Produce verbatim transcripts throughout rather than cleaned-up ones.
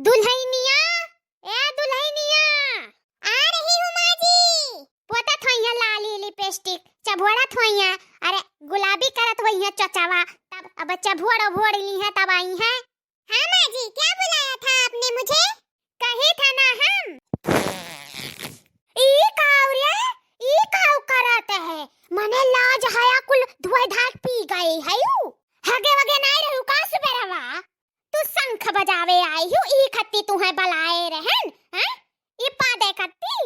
दुलहिनिया, ए दुलहिनिया। आ रही हूँ माँ जी। पोतत होइहैं लाली लिपस्टिक, चभोड़त होइहैं, अरे गुलाबी करत होइहैं चचवा, तब अब चभोड़ ओभोड़ लीहैं तब आइहैं। हाँ माँ जी, क्या बुलाया था आपने मुझे? कही था ना हम। ई काऊ रे, ई काऊ करत है? मने लाज हया कुल धोए धाक पी गए है यू। हगे वगे नाई रहू का सुबेरवा? तू शंख बजावे आई हू, ई खत्ती तुहैं बलाए रहन, हैं? ई पादे खत्ती?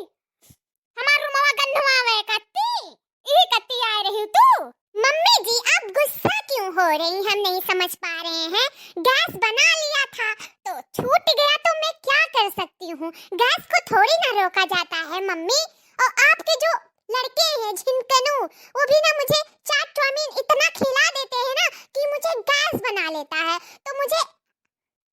हमार रुमवा गन्हवावे कत्ती, ई कत्ती आए रही तू? मम्मी जी, आप गुस्सा क्यों हो रही हैं, हम नहीं समझ पा रहे हैं। गैस बना लिया था तो छूट गया, तो मैं क्या कर सकती हूँ? गैस को थोड़ी ना रोका जाता है मम्मी। और आपके जो लड़के हैं झिनकनू, वो भी ना मुझे चाट चाउमीन इतना खिला देते हैं ना कि मुझे गैस बना लेता है, तो मुझे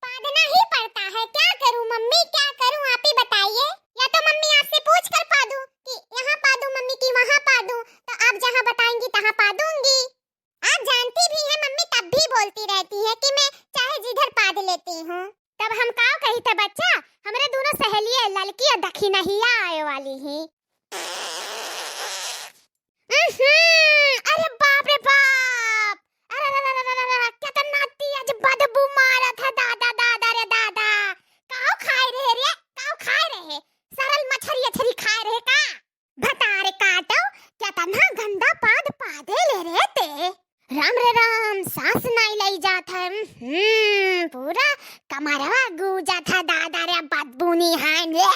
पादना ही पड़ता है। क्या करूं मम्मी, क्या करूं, आप ही बताइए। या तो मम्मी आपसे पूछ कर पादूं कि यहाँ पादूं मम्मी कि वहाँ पादूं, तो आप जहाँ बताएंगी तहाँ पादूंगी। आप जानती भी हैं मम्मी तब भी बोलती रहती है कि मैं चाहे जिधर पाद लेती हूँ। तब हम काव कही थे बच्चा, हमरे दोनों सहेलियाँ ललकी और दखिनहिया आए वाली ही। उहुं, अरे बाप रे बाप, अरे रे रे रे रे रे, कितना तेज बदबू मारत है दादा, दादा रे दादा। काव खाए रहे रे, काव खाए रहे? सरल मछरी अछरी खाए रहे का? भतारे काटो, कितना गंदा पाद पादे ले रहे ते। राम रे राम, सांस नाई लई जात है। हम्म, पूरा कमरवा गूंजत है दादा रे, बदबू निहान रे।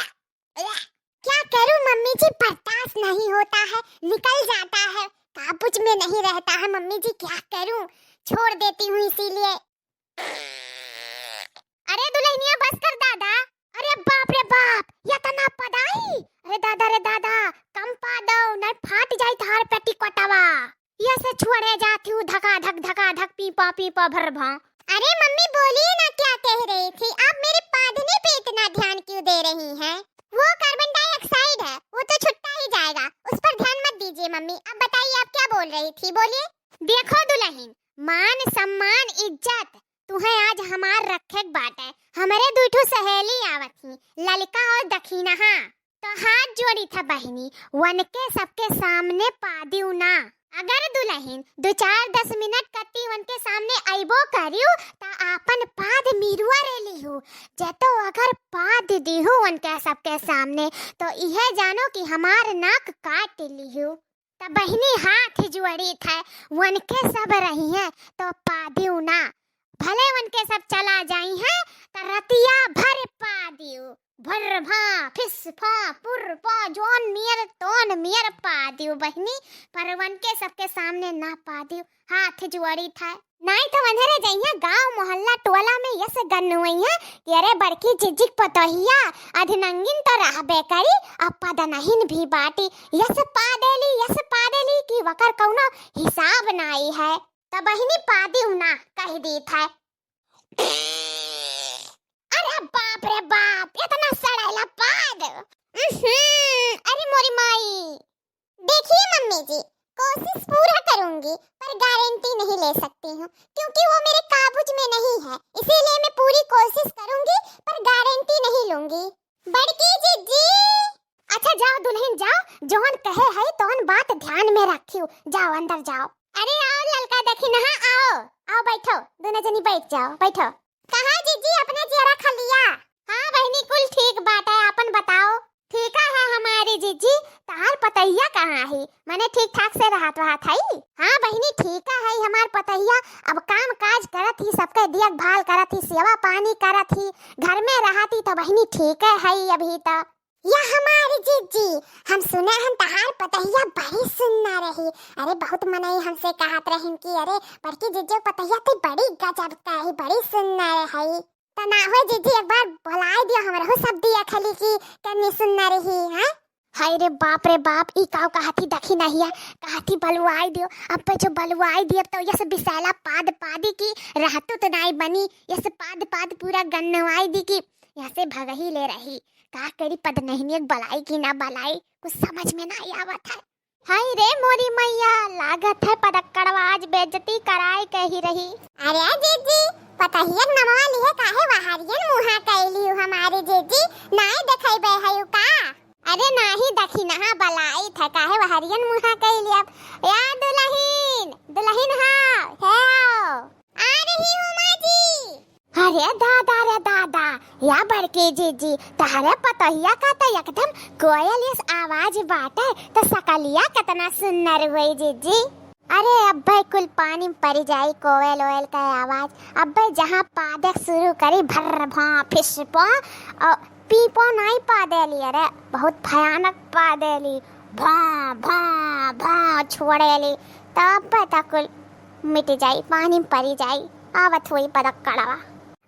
क्या करूं मम्मी जी, बर्दाश्त नहीं होता है, निकल जाता है, काबूज में नहीं रहता है मम्मी जी, क्या करूं, छोड़ देती हूँ इसीलिए। अरे दुलहिनिया बस कर दादा, अरे बाप रे बाप, यतना पदाई, अरे दादा रे दादा, कम पादो, नहीं फाट जाई तहार पेटी कोटवा। यसे छुअड़े जाती हूँ धका धक धका धक पीपा पीपा भर भा। अरे मम्मी बोलिए ना, क्या कह रही थी आप? मेरे पादने पे इतना ध्यान क्यों दे रही हैं? वो कार्बन डाइऑक्साइड है, वो तो छुट्टा ही जाएगा, उस पर ध्यान मत दीजिए मम्मी। अब बताइए आप क्या बोल रही थी, बोलिए। देखो दुलहिन, मान सम्मान इज्जत तुहैं आज हमार रखे के बाटे। हमरे दुइ ठो सहेली आवत ही, ललका और दखिनहा। तो हाथ जोड़ी था बहिनी, वनके सबके सामने पादिउ ना। अगर दुलहिन दो चार दस मिनट कत्ती वनके सामने अइबो करिउ, त आपन पाद मिरुआ रे लिहु। जे तो अगर पाद दिहु वनके सबके सामने, तो इहे जानो कि हमार नाक काट लिहु। त बहिनी हाथ जोड़ी था, वनके सब रही हैं, तो पादिउ ना। भले वनके सब चला जाई हैं, त रतिया भर पादिउ। भर भा, फिस फा, पुर पा, जोन मियर, तोन मियर पादिउ बहिनी, पर वनके सबके सामने ना पादिउ। हाथ जुआड़ी था। नाई तो वनहरे जइया गांव मोहल्ला टोला में यस गन्नुइया कि अरे बड़की जिज्जिक पतोहिया अधनंगिन तो रहबे करी, अब पदनहिन भी बाटी, यस पादेली, यस पादेली कि वकर कौनो हिसाब नाई है। त बहिनी पादिउ ना कह दी था। अरे बाप रे बाप, इतना सड़ैला पाद। उहुं, अरे मोरी माई। देखिए मम्मी जी, कोशिश पूरा करूंगी, पर गारंटी नहीं ले सकती हूँ, क्योंकि वो मेरे काबूज में नहीं है, इसीलिए मैं पूरी कोशिश करूंगी, पर गारंटी नहीं लूंगी। बड़की जिज्जी। अच्छा जाओ दुलहिन जाओ, जौन कहे है तौन बात ध्यान में रखियो, जाओ अंदर जाओ। अरे आओ ललका दखिनहा, आओ, आओ बैठो, दुनो जनी बैठ जाओ, बैठो। कहा जिज्जी अपने जियरा खलिया? हाँ बहिनी कुल ठीक बाटे, आपन बताओ। ठीका है हमारी जिज्जी, तहार पतैया कहाँ है? मने ठीक ठाक से रहत वहत हई? हाँ बहिनी ठीका है हमार पतैया, अब काम काज करत ही, सबके देखभाल करत ही, सेवा पानी करत ही, घर में रहत ही तो बहिनी ठीके है अभी तो। या हमारी जिज्जी, हम सुने हन तहार पतैया बड़ी सुन्नर रही। अरे बहुत मनई हमसे कहत रहिन कि अरे बड़की जिज्जी पतैया तो बड़ी गजब का है, बड़ी सुन्नर है। त ना हो जिज्जी, एक बार बोलाए दियो हमरहु सब दिया खली की कन्नी सुन्नर रही, हाँ? हाय रे बाप रे बाप, ई काव कहती दखिनहिया, कहती बलुआई दियो। अब पे जो बलुआई दियो तो यस बिसैला पाद पादी की रहतु तो नाई बनी, यस पाद पाद पूरा गन्नवाई दी की यसे भगही ले रही। का करी पदनहिनिया बलाई की ना बलाई, कुछ समझ में नाई आवत है। हाय रे मोरी मैया, लागत है पदक्कड़वा आज बेइज्जती कराए के ही रही। अरे जिज्जी, पतहिया के नमवा लिहे काहे बहारियन मुहा कैली हु नाहीं देखइबे हयू का? अरे नाहीं दखिनहा बलाइत है, काहे वहरियन मुहा कइली अब। या दुलहिन, दुलहिन हाव, हे हाव। आ रही हूँ माँ जी। अरे दादा रे दादा, या बड़की जिज्जी, तहरे पतोहिया का त एकदम कोयल यस आवाज बाटे, त सकलिया केतना सुन्नर हुई जिज्जी। अरे अब्बे कुल पानी में परी जाई कोयल ओयल का आवाज। अब्बे जहाँ पादे शुरू करी भर्र भौं फिस पौं, और पीपो नाई पादेली, अरे बहुत भयानक पादेली, भौं भौं भौं छोड़ेली, तब तक कुल मिट जाई, पानी में परी जाई। आवत हुई पदक्कड़वा।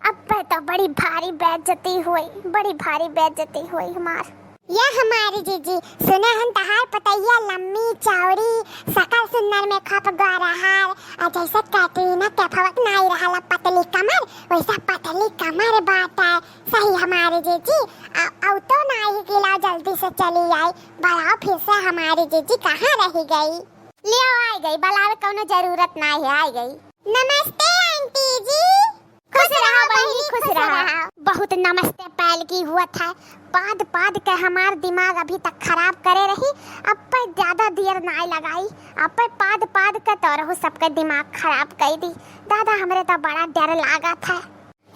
अब्बे तो बड़ी भारी बेइज्जती हुई, बड़ी भारी बेइज्जती हुई हमार। या हमारी जिज्जी, सुने हन तहार पतैया लम्मी चौड़ी, सकल सुन्नर में खप गोरहर, और जैसे कैटरीना कैफ नाई रहला पतली कमर, वैसा पतली कमर बाटे। सही हमारे जीजी, अ-, अउ तो नाही कि लाओ जल्दी से चली आई, बलाओ फिर से हमारे जीजी कहाँ रही गई? लियो आई गई, बलावे कौनो जरूरत नाही है, आई गई। नमस्ते आंटी जी। खुश रहो बहिनी, खुश रहो। बहुत नमस्ते पैलकी हुआ था, पाद पाद के हमार दिमाग अभी तक खराब करे रही, अब पे ज्यादा देर नाही लगाई, अब पे पाद पाद के तो रहू सबके दिमाग खराब कर दी। दादा हमरे तो बड़ा डर लागा था।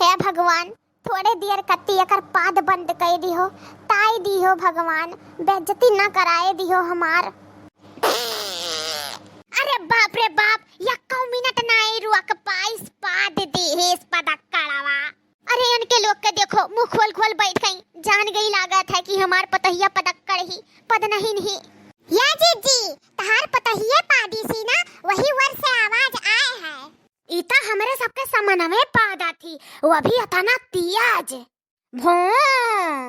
हे भगवान, थोड़े देर कत्ती एकर पाद बंद कई दिहो, ताई दिहो भगवान, बेइज्जती ना कराए दिहो हमार। अरे बाप रे बाप, यक्को मिनट नाई रुक पाइस, पाद दिहिस पदक्कड़वा। अरे इनके लोग के देखो, मुंह खोल खोल बैठ गई, जान गई लागत है कि हमार पतोहिया पदक्कड़ ही, पद नहीं नहीं। या जीजी, तहार पतोहिया पादी सी ना, वही वर से आवाज आए है। ई त हमरे सबके समनवे पादा थी, वो भी अतना तेज। भों।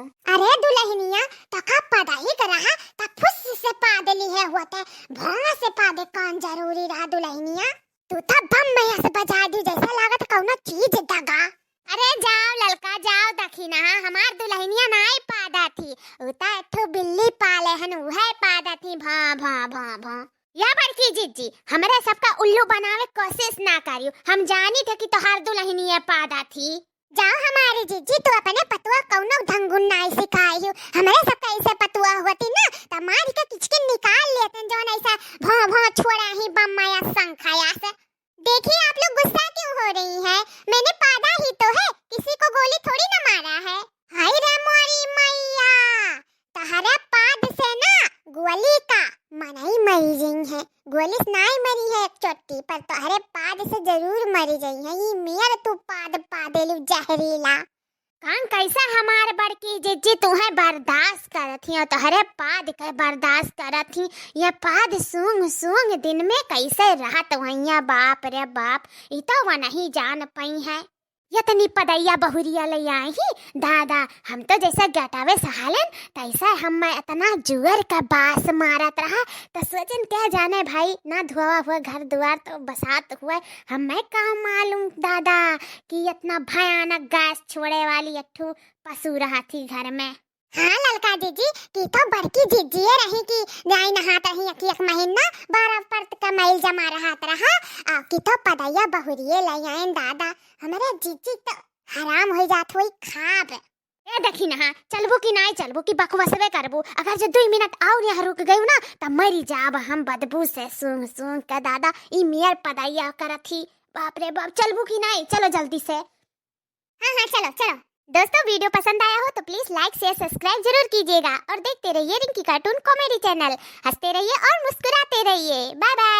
अरे दुलहिनिया, तका पदाई के रहा, त फुस से पाद लिहे होते, भों से पादे कौन जरूरी रहा दुलहिनिया? तू त बम में से बजा दी, जैसे लागत कौनो चीज दगा। अरे जाओ ललका, जाओ दखिनहा, हमार दुलहिनिया नाई पादा थी, उ त एक ठो बिल्ली पाले हन, उहे पादा थी, भों, भों, भों, भों। या बड़की जिज्जी, हमरे सबका उल्लू बनावे कोशिश ना करियो। हम जानी थे कि तोहार दुलहिनिया पादा थी। जाओ हमारी जिज्जी, तू अपने पतुआ कौनो ढंगुन नाई सिखाई हो। हमरे सबका ऐसे पतुआ होती ना, त मार के किचकिन निकाल लेते, जौन ऐसा भों भों छोड़ा ही बम माया शंखाया से। देखिए आप लोग गुस्सा क्यों हो रही हैं? मैंने पादा ही तो है, किसी को गोली थोड़ी ना मारा है। हाय रे मोरी मैया, तहरे पाद से ना गोली का मनई मरी जइहैं। गोली से नाई मरी है एक चोटी, पर तहरे पाद से जरूर मरी जइहैं। ई मेर तू पाद पादेलू जहरीला। कान कैसा हमार बड़की जिज्जी तुहें बर्दाश्त करत ही और तहरे पाद के बर्दाश्त करत ही। ये पाद सूंघ सूंघ दिन में कैसे रहत वैया, बाप रे बाप, ई तो वह नहीं जान पई है। यतनी पदैया बहुरिया ले आई ही, दादा, हम तो जैसे गटावे सहालन, तैसे हम में इतना जुअर का बास मारत रहा, तो सोचन क्या जाने भाई, ना धुआ हुआ घर दुआर तो बसात हुआ, हम में का मालूम दादा कि इतना भयानक गैस छोड़े वाली एक ठो पशु रहा थी घर में। हाँ ललका जिज्जी, कि तो बड़की जिज्जिए रही कि नाई नहात रही एक, एक महीना, बारह परत का मैल जमा रहत रहा, आ कि तो पदैया बहुरिए ले आएन दादा, हमरे जिज्जी तो हराम हो जात होई खाब। ए दखिनहा, चलबू कि नाई चलबू कि बकवसवे करबू? अगर जो दुई मिनट और यहाँ रुक गयू ना, त मरी जाब हम बदबू से सूंघ सूंघ के दादा, ई मेर पदैया करत ही। बाप रे बाप, चलबू कि नाई? चलो जल्दी से। हाँ, हाँ, चलो, चलो। दोस्तों, वीडियो पसंद आया हो तो please like, share, subscribe जरूर कीजिएगा और देखते रहिए रिंकी cartoon comedy channel। हंसते रहिए और मुस्कुराते रहिए। Bye bye।